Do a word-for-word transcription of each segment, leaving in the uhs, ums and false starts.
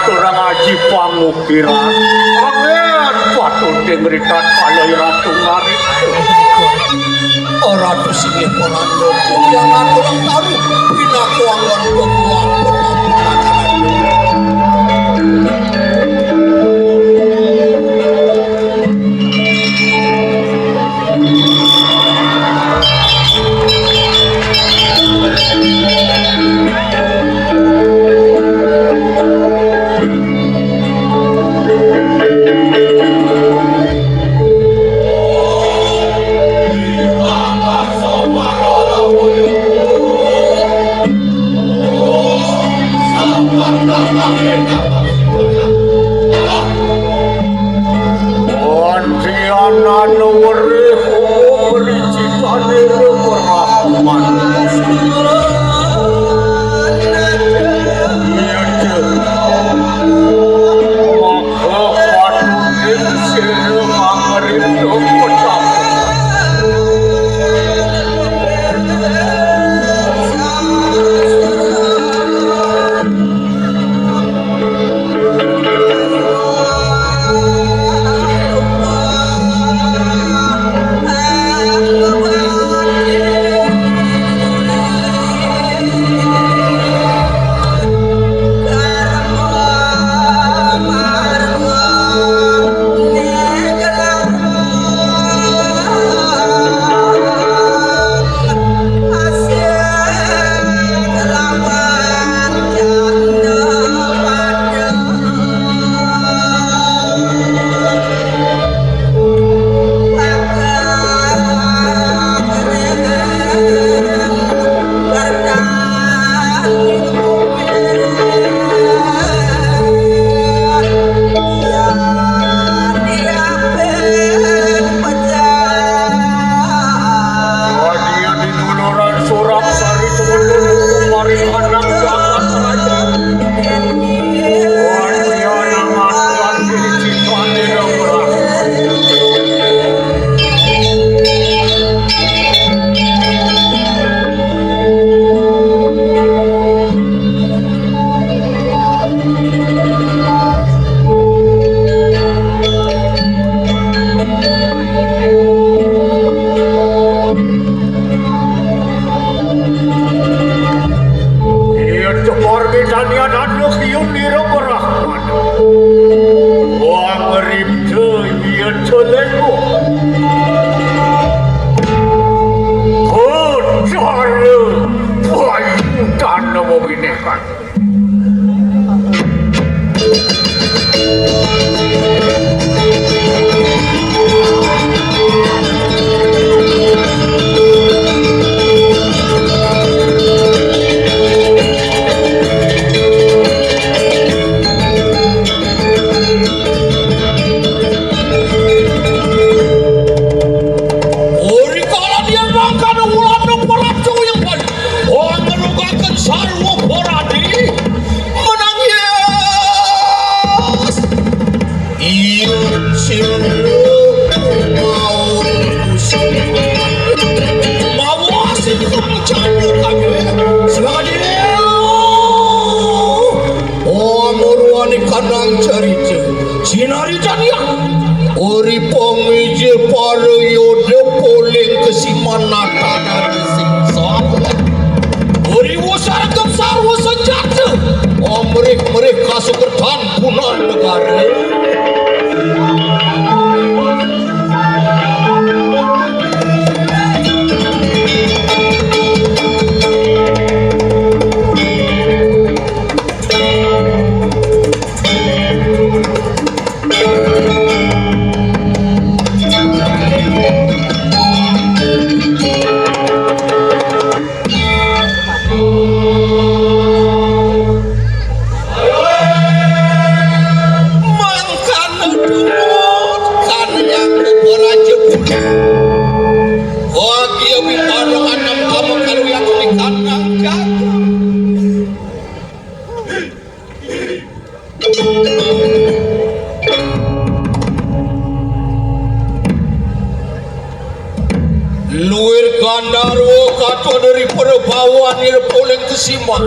Kurang aji pangukiran. Angin patut dingritat kalih Ratu Ngarit. Ora tusingih poran loko yang ngaturang taru. Pinaku anggon kebuah. Antianan werih umur icitane Rahman. Iya, Cek. Maka patut sira mangripta petapa. Wadya di duluran Surap Sari Tumundun maring anak jagat raja. Wadya nang aturan diri citane nang Iya, cemar bedanian anu kiun nira berahmat. Wah, ngeripta iya celenggo. Kocare bayu tanda wewinehan. Ori kala yen mangkana wulan para cuyung. Oh, ngerugaken sarwa poradi menang yes. Iya, sing mau mawa sing canduk aja. Sebagai Oh, murwani kanang carita. Sinari tania. Uri pamija para yoda poling kesiman natana sing salah. Uri wusargem sarwa senjata. Omrih-mrih kasukertan punan negara. Mangkana tumut kanyang beberaja budi. Wagi abipara anam kama kaluyakan ikanang jaga. Luir Gandarwa katon dari Prabawan nira poleng kesiman.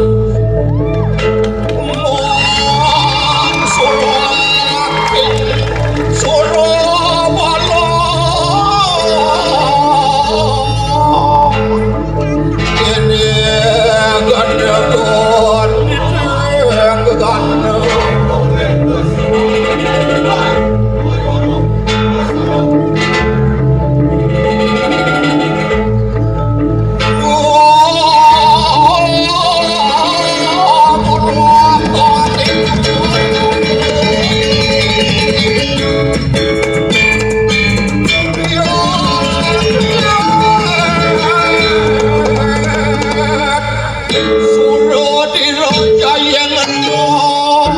Sura diraja yang enom.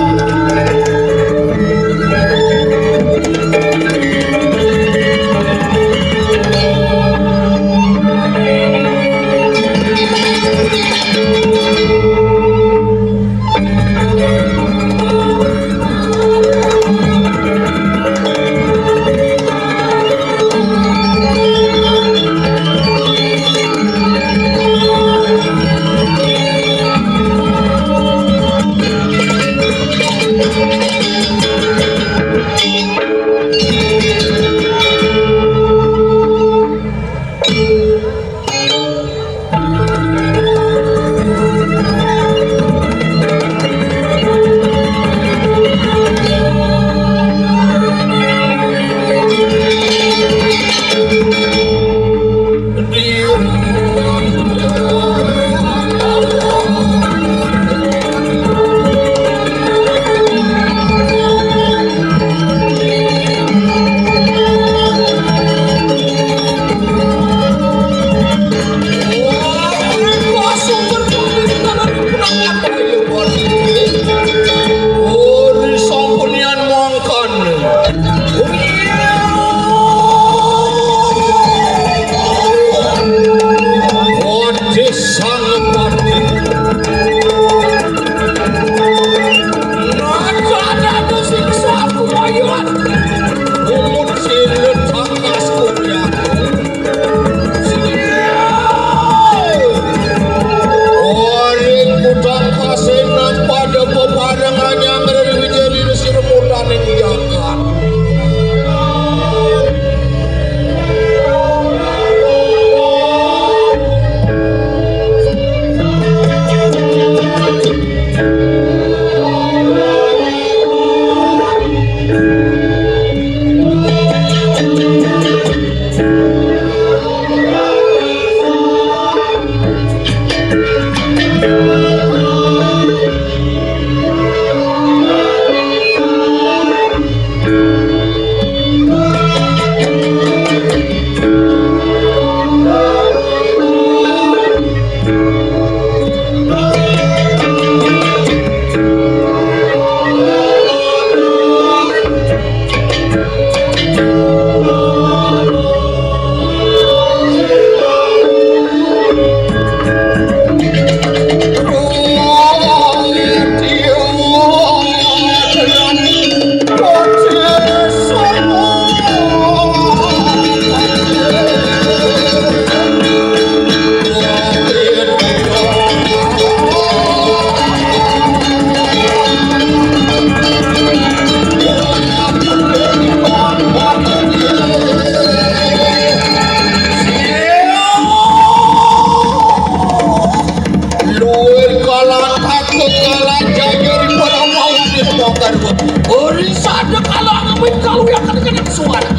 Ori sampunian mangkan. Wadis sang pati. Raja dadu siksa kuwayan. Umut silut tangkas kurya. Waring kutang kasenan pada peparengan yang ngeri wijari sira mutaning jagat. Luwih kalah takut, kalah jaya daripada mau ditemukan. Ori sada kalah ngemit kalau yang kena-kena suara.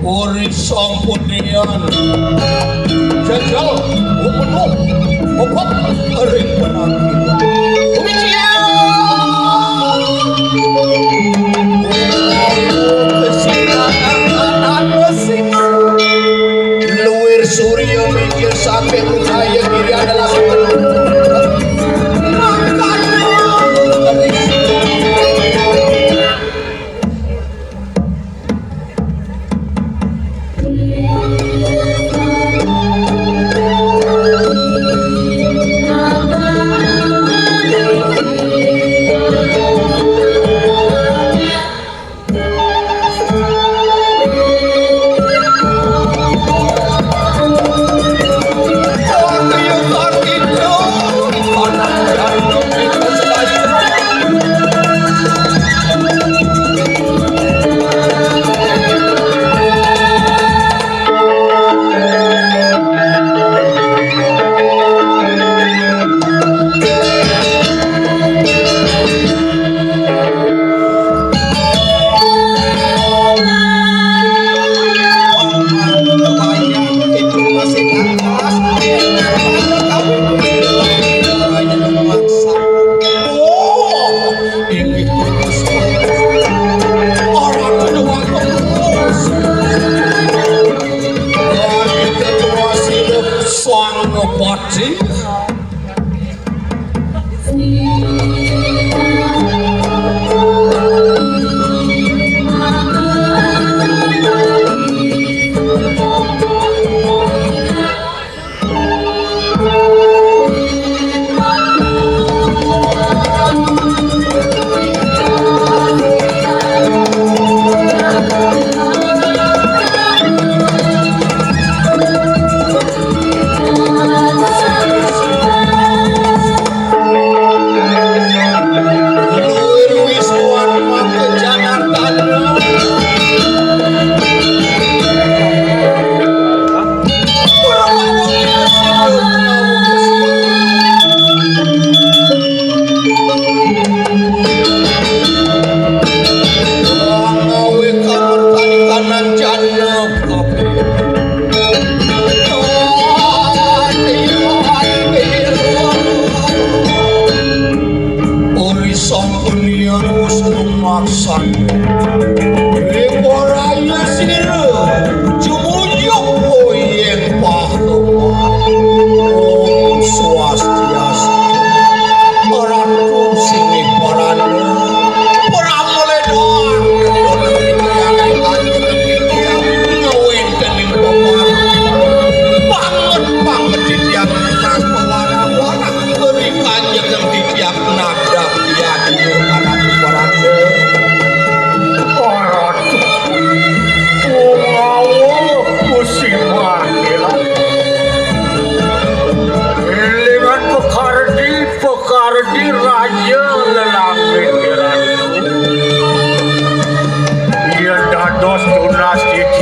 Ori sampunian. Jajal, umenung, bebek, ring penampilan. Bumi cian. Kesilangan anu sing luwir surya minggir saking cahaya kiri adalah mangkana.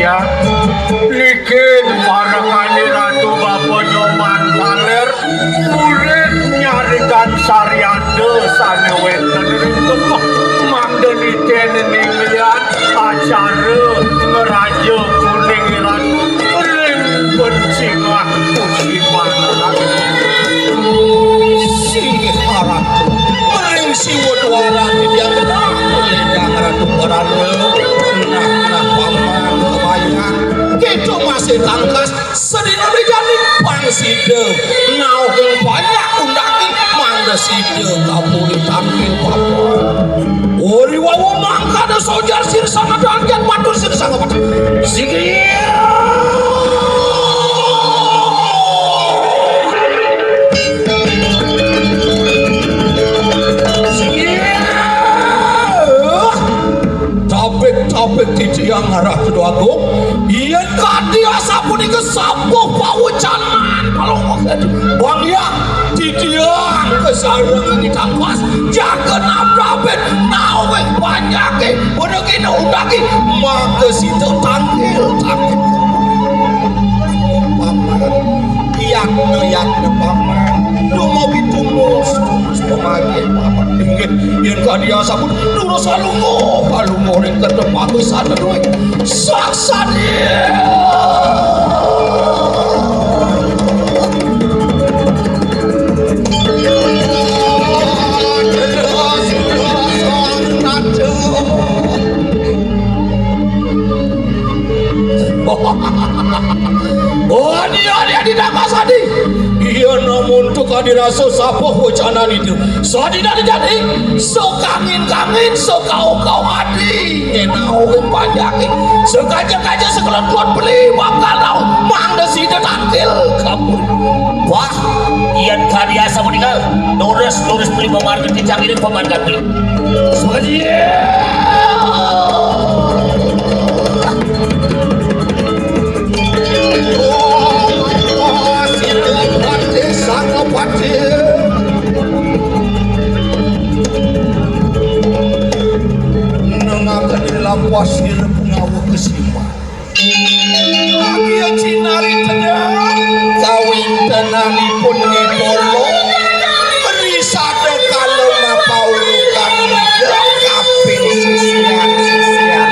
Ya, niki parekane Ratu Bapa Nyoman Kaler, urip nyarikan sariada sane wenten ring kemah, mangda nitene ninglian acara ngraja kuning Ratu ring bencingah musiman Ratu. Sing Ratu, ring siwa dwara titiang genah, ledang Ratu Peranda. Nah, nah, Paman, kebayang. Kita masih tangkas, sedina dijani pang sida. Nauh ing banyak undake, mangda sida kapuri tangkil, Paman. Ori wawu mangkana sojar sir sangat angkat matur sir sangat. Sigi. Tapik-tapik titiang ngarah Kedua Agung. Yen kadi asapunika sapuh pawecanan Palungguh Gedé. Bang Hyang, titiang kasarengin tangkas jaga nabrabet nawi panjake, pada kena undake, maka sida tangkil, tangkil. Paman, yatna, yatna, Paman. Dumogi tumus, tumus pamangkin, Paman. Inggih, yen kadi asampun, durus Palungguh, Palungguh ring kedep pagesan duwe. Saksani. Oh, dia, dia tidak kasadi. Iya, namun tuh kadirasa sapa wacananipun. Sadina dijani, sakangin-kangin, sakauh-kauh ati, ngenah ring panjake, sakaja-kaja sakelon-kelon beli bakal rauh, mangda sida tangkil kapuri. Wah, yen karya sapunika, lurus, lurus beli pamargi titiang iring pamargi beli. Swadya. Nengah kene lampah sira pengawa kesimpan. Agia cinari tedang. Kawintenanipun ngepolo. Risada kala mapaulukan kaping sisian-sisian.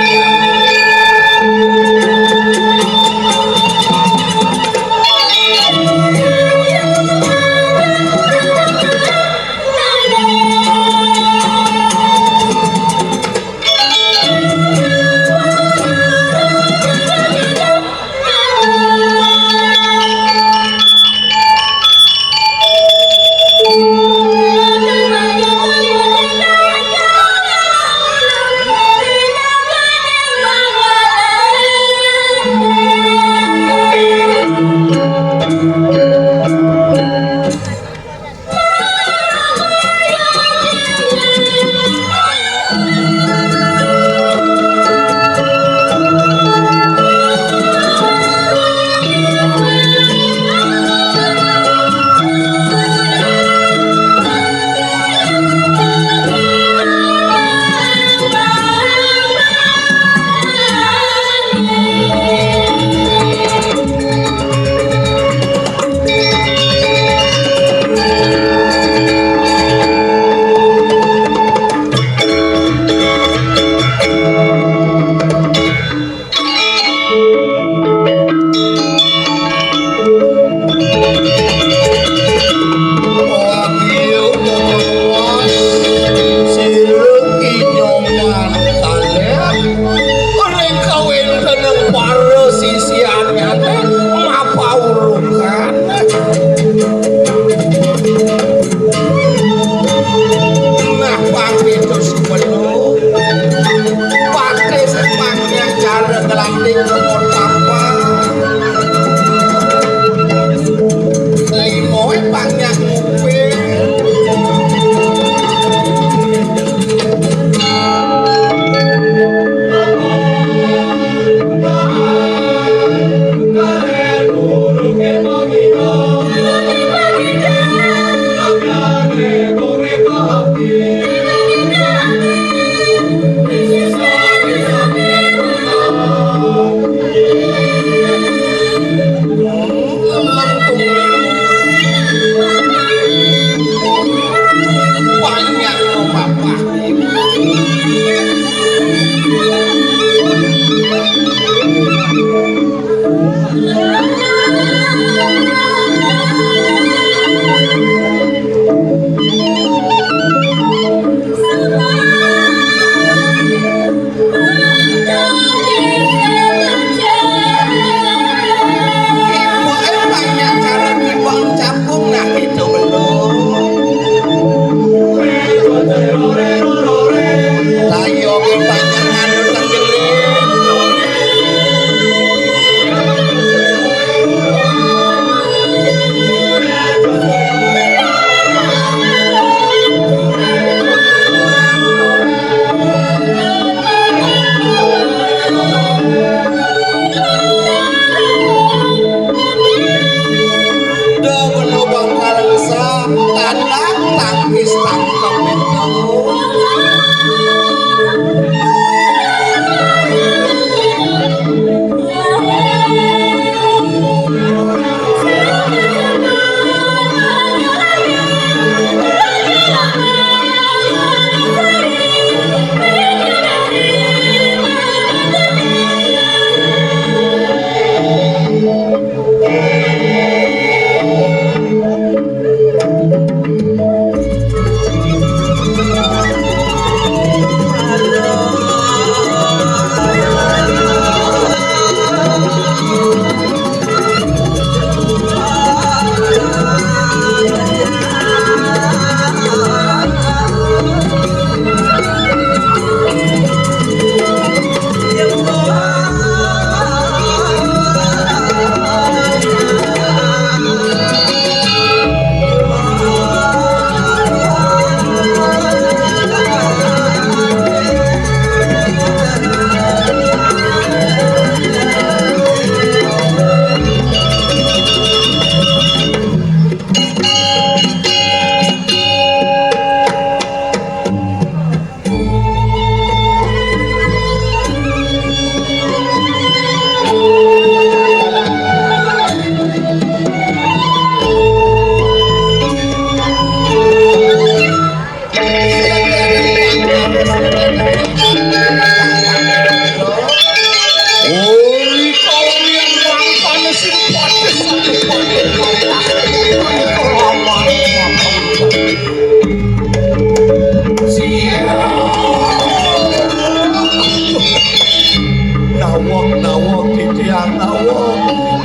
Yang Awa,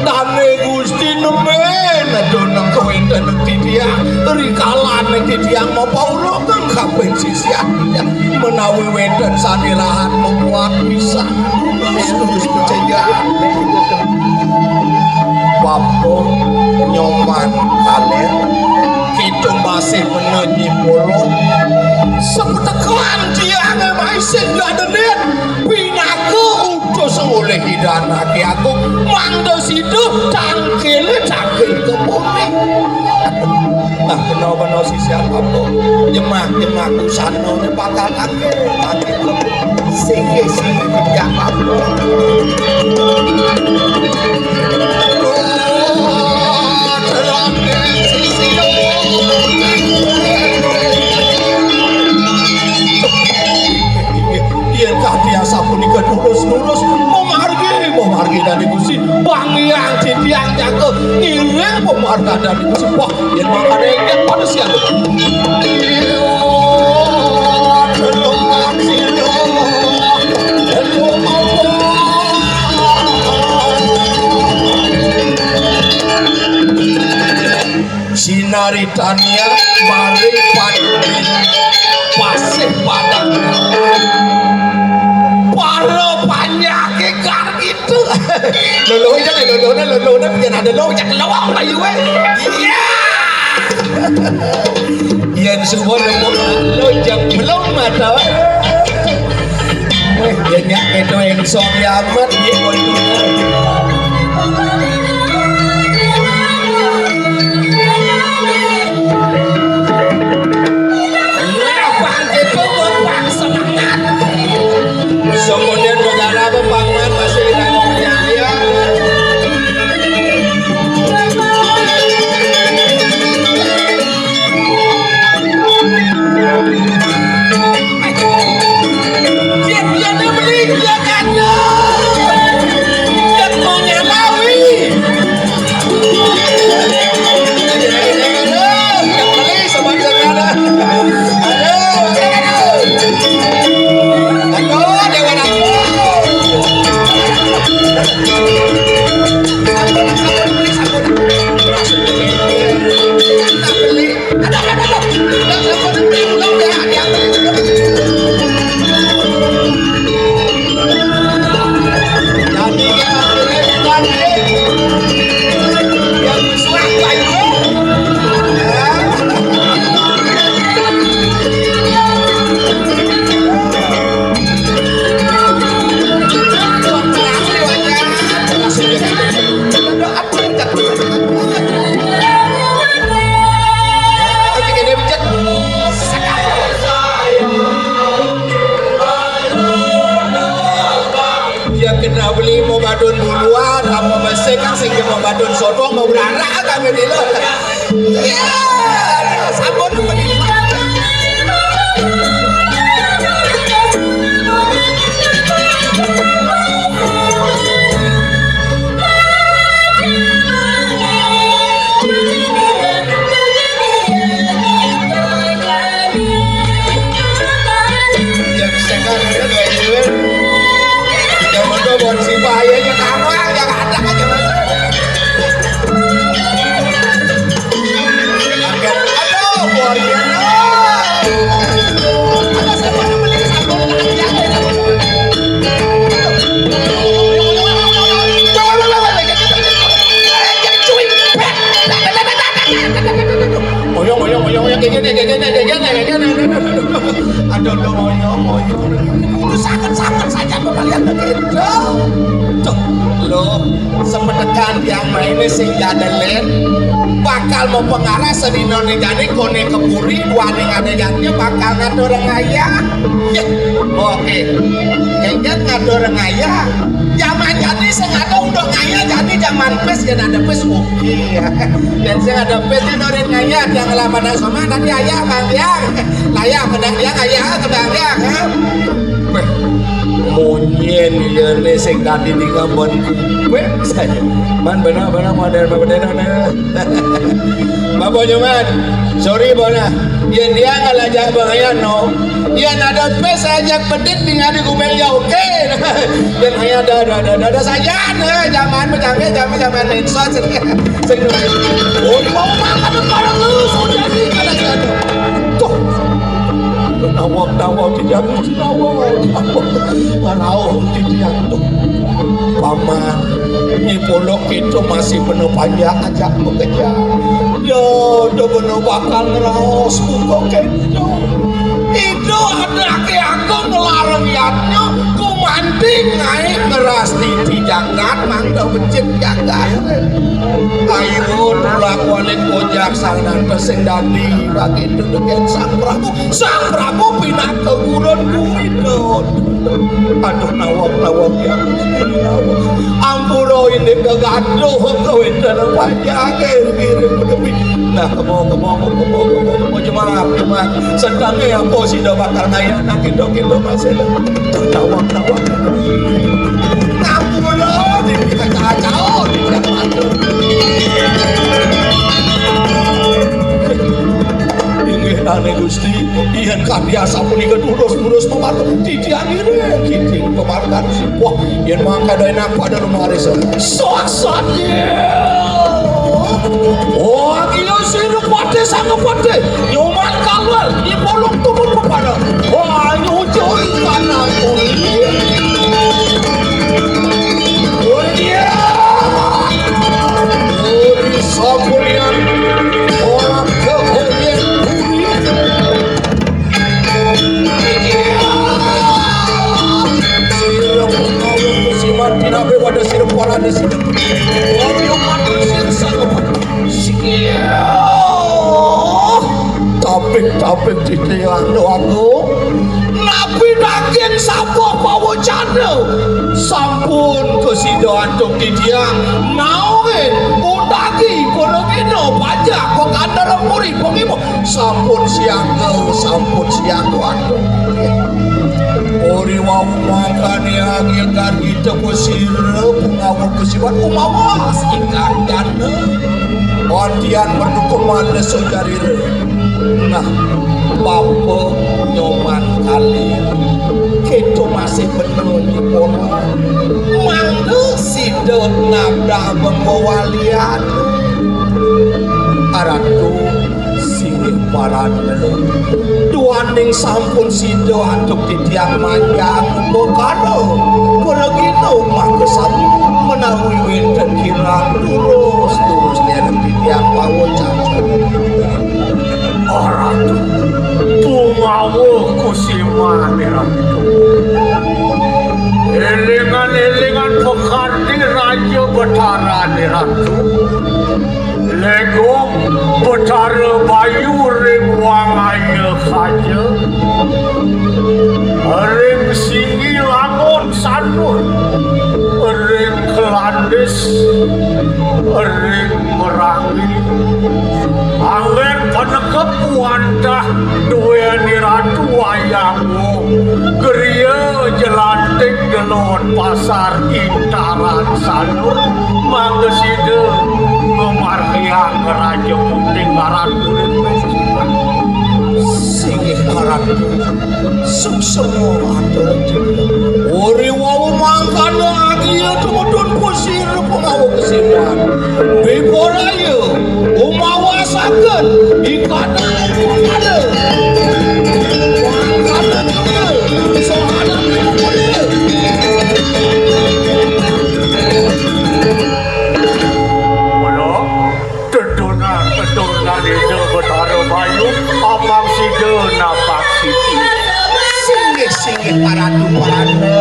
dane Gusti nemen, aduh, nengko enten titiang, rikalan titiang mapaura kang kabeh sisian titiang. Menawi wenten sane rahat, menguat pisan. Gusti Cegah. Bapa Nyoman Kaler, kita masih menanyi polo. Sepetekan tiange maisih gadenin, pinaka utus oleh Ida Anake Agung, mangda sida tangkile tangkil kebone. Nah, kena-kena sisian apa? Jemah-jemah kusanane bakal tangkil, tangkil kebone. Singgih-singgih titiang apa? Yen kadi asapunika lurus-lurus, mamargi, mamargi dane Gusti, wangiang titiang jaga, ngiring pamargi dane Gusti. Wah, yen mangkane inggih pada siang. Sinaritania mari padmin pasih padang. Para panyake kar itu. Lolo aja deh, lolo, lolo, lolo, biar ada lo, jak lo, ayo, eh. Iya. Yen suwun nemu lo, jak belum mata. Weh, yen nyak keto ensor ya amat, iya, waduh. Lah, bangkit, bang, semangat. Kemudian negara apa, Bang Man, masih kita ngomongnya, ya. Dia, dia, dia beli, dia kan. Dia punya Lawi. Ya kena beli mau badun buluan, apa mesti kan sing mau badun sodong, mau beranak kami dilo. Ya, sampun beli. Ya, bisa kan, ya, dua ini, weh. Yang betul buat si bahaya, ya, kamu, ya, ada aja, Mas. Aduh, buat dia, aduh. Ada siapa yang beli sambal, tak ada, ya, kamu. Oyong, oyong, oyong, oyong, kayak gini, kayak gini, kayak gini, kayak gini. Aduh, aduh, oyong, oyong. Itu sangat-sangat saja kembalian begitu. Tuh, lo semenekan yang maine sing jadelen bakal mau pengarah sedina ne jane kone kepuri duane ngane jane bakal ngatur ngayah. Ya, oke. Kengket ngatur ngayah. Zaman jani sing ada unduk ngayah, jani zaman pis, yen ada pis, oke. Yen sing ada pis, yen orang ngayah, dia ngelaman sama, nanti ayah, Bang, dia. Layah, menang dia, ayah, kembang dia, ha? Weh, munyin, ya, ni sing tadi di ngambon. Weh, saya. Man, benar, benar, model, benar, benar. Bapak Nyoman, sorry, Bona. Yén dia ngalajak bangayano, yén ada pés ajak pedit tinggal di gumeng ya oké. Yén hanya ada, ada, ada, ada, ada saja, nah, zaman bercanggih, zaman, zaman medsos. Sing, oh, mau makan bareng lu, sudah di, kalau ada. Tuh. Nawak, nawak, tidak, nawak, nawak. Nawak, tidak, tuh. Paman, Nyi Puluk itu masih penuh panjang ajak bekerja. Yo, udah bener bakal ngeraos buka kento. Itu ada ke aku ngelarang yatnya, ku manting naik ngeras titi janggat, mangga becik janggat. Ayo, tulak balik ojak sang nante sing dadi, bagi itu dengan sang Prabu. Sang Prabu pinaka gurun guridon. Aduh, nawak, nawak, ya Gusti, nawak. Ampura ini kegaduh kewénten panjang, eh, ngiring menepi. Nah, kemo, kemo, kemo, kemo, kemo, jemak, jemak. Sedangnya apa sih dah bakal ngayah nak gitu-gitu masih dah. Nawak, nawak. Ampura, ini kacau, ini kacau. Inggih nane Gusti, yen kang biasa punika durus-durus pematu titiang ngiring kiting pemargan. Wah, yen mangkada enak pada lumaris. Saksanya. Oh, iya sira patih sang patih. Nyoman kalwal, ipolong tumun pepada. Wah, nyucul kanan kulit. Oh, iya. Uri sapulian, ora kehoyen uri. Sira pengawa kusiman tinabe wada sira parane sira. Wadi umat sira sanggup. Sikiya. Tapik-tapik titiang doaku. Napi daging sapa pawecana? Sampun kasida antuk titiang naonin undagi para bina pajak pekandara puri pengibu. Sampun siaga, sampun siaga antuk titiang. Uri wau mangkane agil gargita pasira pungawa pasiwan umawas ingkang dana. Antian mendukung manesa jarira. Nah, bapa Nyoman kalih. Kéto masih bener nyepona. Mangda sida nabdah bengkowalian. Aratu singgih parana. Duaning sampun sida antuk titiang manjang upakara. Pragina mangda sami menawi wénten kirang durus-durus dereng titiang pawecana. Oh, Ratu, pungawa kusimané, Ratu. Élingan-élingan pakardi Raja Betarané, Ratu. Legong Betara Bayu ring Wangaya Kaja. Ring Singgi Langon Sanur. Ring Kelandis. Ring Meranggi. Anggén panekep wantah duéné Ratu Wayang Wong. Griya Jelantik Gelon Pasar Intaran Sanur. Mangda sida ngamargiang Raja Puting Aran Kuring. Singgih Aran Suksma atur. Uri wau mangkana agia tumutun pusir pengawa kesibuan. Biporaya umawasaken ikatan mangkana. Mangkana juga sohana mangkana. Mula Tedunan-tedunan Ida Betara Bayu, apang sida napak siti. Singgih-singgih paratu parana.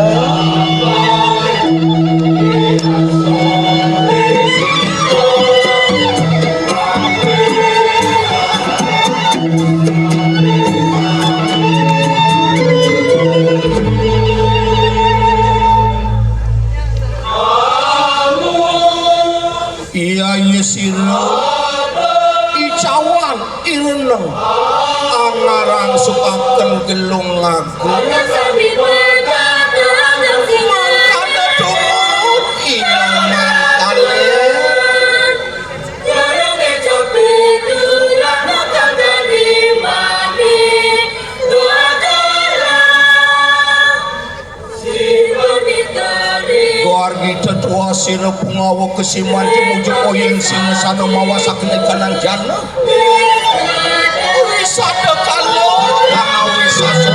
Iya, iya sira. Icawan ireneng. Angarang sukaken gelung lagu. Mangkana tumut inyong kalih. Sira Pungawa Kesiman tumuju Oyeng Singasana mawasaken ikanan jana. Wisata kala, wisata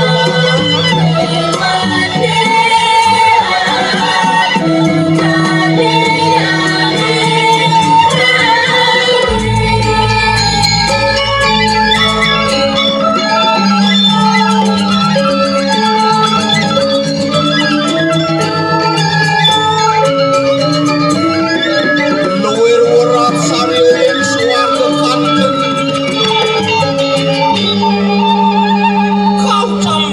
Luwir werat sari ing swarga kanten. Kautam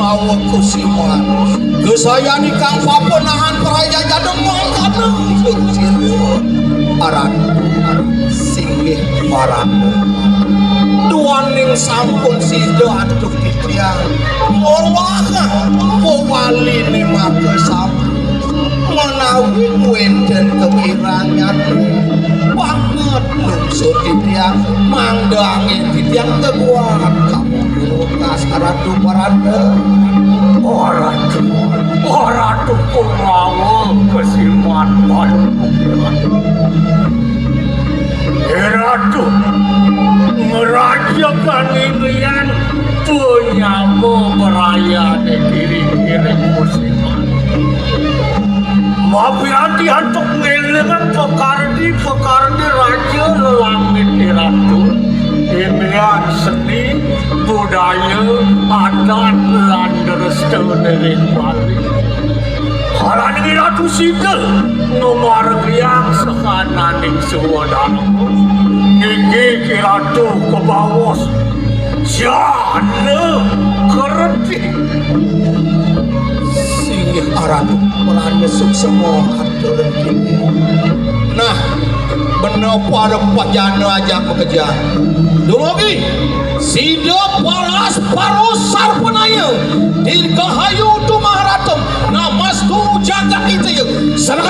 Awa kusiman. Gesayan ingkang papenahan praya jadeng mangkana. Aratu singgih marana. Duaning sampun sida antuk titiang. Ngorwahang pewaline maka sampun. Menawi wenten kekirangan banget lungsur titiang, mangda angin titiang teguat. Lukas Ratu Paranda. Oh Ratu, oh Ratu Purnawa kesiman palu. Eh Ratu, ngeraja kang inggian punyama berayane kiring-kiring musiman. Mapiranti antuk ngelingan pekardi-pekardi raja lelambit Ratu. Inggian seni, budaya, adat, lan drestane ring Bali. Halaning Ratu sida ngamargiang sakananing swadarma. Nggih Ratu kebaos. Jana kerti. Singgih Ratu, prana suksma atur kini. Nah, bena para pajana ajak makejang. Dumugi sida paras parus sarpanaya dirgahayu tumaharatem namastu jagat itaya. Sareng